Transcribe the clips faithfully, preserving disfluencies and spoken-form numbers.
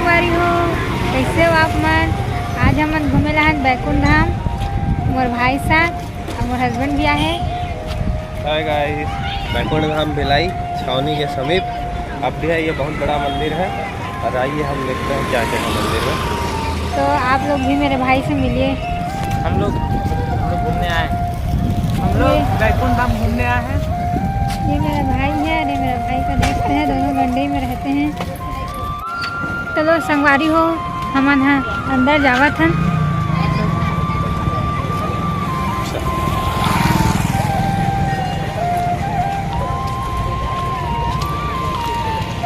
संगवारी हो, कैसे हो आप मन? आज हमन घूमे ला हन बैकुंठ धाम, मोर भाई साथ और मोर हस्बैंड भी आहे। हाय गाइस, बैकुंठ धाम भिलाई छावनी के समीप। अब भी है, ये बहुत बड़ा मंदिर है और आइए हम देखते हैं क्या क्या है मंदिर में। तो आप लोग भी मेरे भाई से मिलिए। हम लोग हम लोग घूमने आए हैं। हम लोग ये बैकुंठ धाम घूमने आए हैं। ये मेरा भाई है, अरे मेरा भाई का दोस्त है, दोनों गंडई में रहते हैं। चलो संगवारी हो, हमन ह अंदर जावत हन।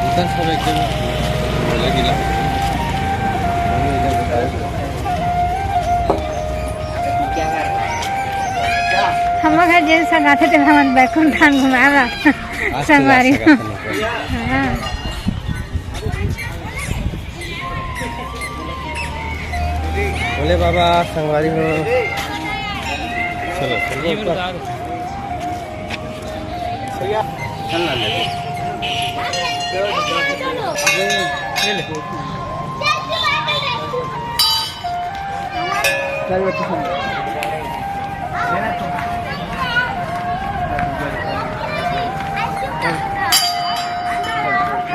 इधर सब एकदम अलग ही लग। हमर घर जेन संग आथे, तेला हमन बैकुंठ धाम घुमाए बर आज तो जा संगवारी सकत हो। हन। हाँ। भोले बाबा संगवारी हो। चलो, चलो ऊपर। चल ना ले। ले ले।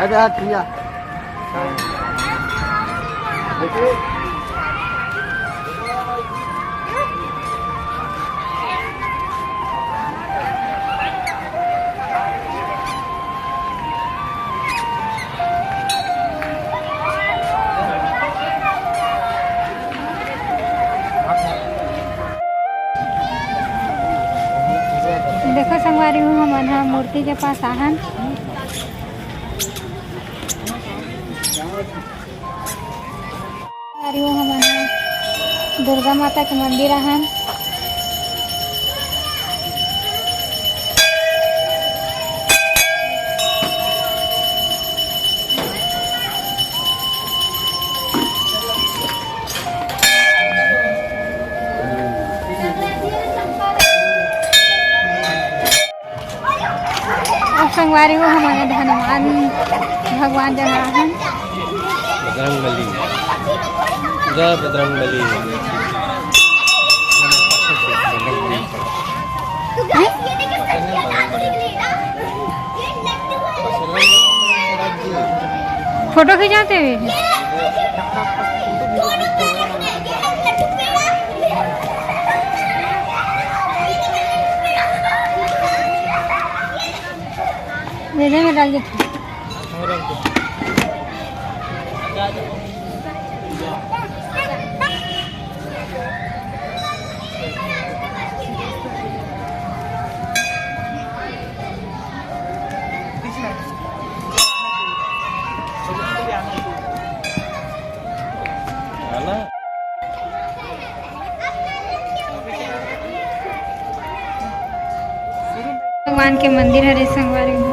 अरे यार, प्रिया। देखो संगवारी हो, हमन ह मूर्ति के पास आहन। अरे वो हमन ह दुर्गा माता के मंदिर आहन। अब संगवारी हो, हमन ह हनुमान भगवान जगह आहन। बजरंग बली, जय बजरंग बली। फोटो खिंचाते हुए। मेरे में डाल दे। भगवान के मंदिर हरे संगवारी हो।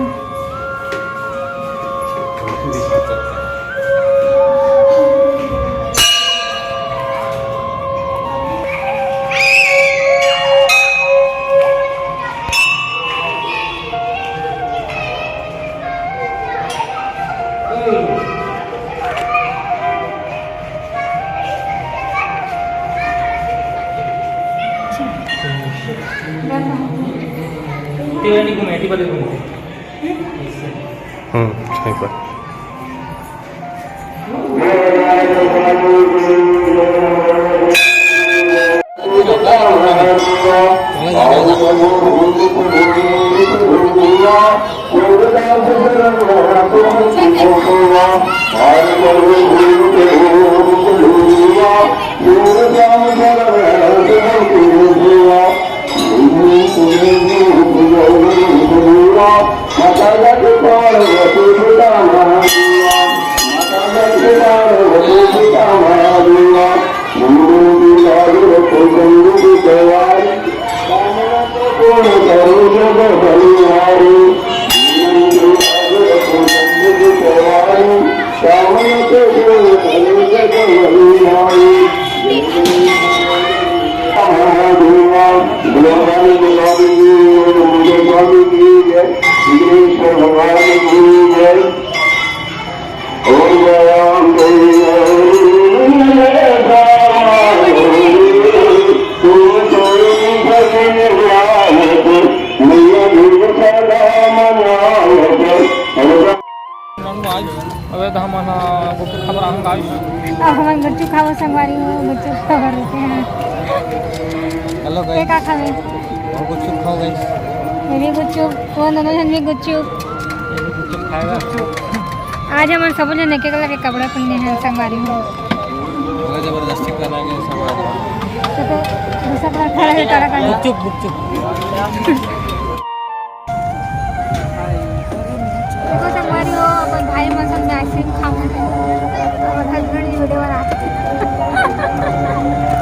हम्म, ठीक है। हमन ह गुपचुप खाबो, हम गाइस। अब हमन गुपचुप खाबो संगवारी हो, गुपचुप खाबो रुके हैं। हेलो के गाइस, का खाबे? हम गुपचुप खाओ गाइस। मैं भी गुपचुप, वो दोनों जन भी गुपचुप। गुपचुप खाएगा। आज हमन सबो जन एक एक लगे कपड़ा पहिने हैं संगवारी हो। बहुत जबरदस्ती कर रहा है संगवारी। तो, तो दूसरा कपड़ा खड़ा है, तारा का। गुपचुप, गुपचुप। देखो संगवारी हो, अपन भाई मन संग में आइसक्रीम खाऊं और हस्बैंड जी वीडियो बना।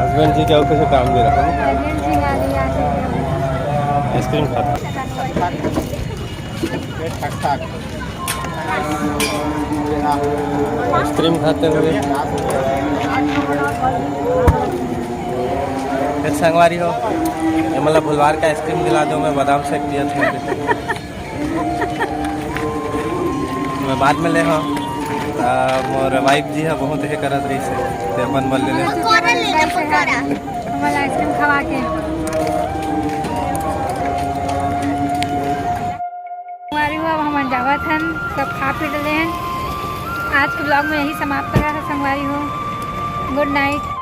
हस्बैंड जी क्या कुछ काम दे रहा है? हस्बैंड जी आ रही है। आइसक्रीम खाता। आइसक्रीम खाते हुए। फिर संगवारी हो, ये मतलब बुलवार का आइसक्रीम दिला दो, मैं बादाम शेक पिया था। मैं बाद में ले हूँ। आ, मोर वाइफ जी है, बहुत ही करत रही से, ते अपन बोल ले। पकौड़ा ले ले, पकौड़ा। हमला आइसक्रीम खवा के। संगवारी हो, अब हमन जावत हन, सब खा पी डले हन। आज के ब्लॉग में यही समाप्त रहा है संगवारी हो। गुड नाइट।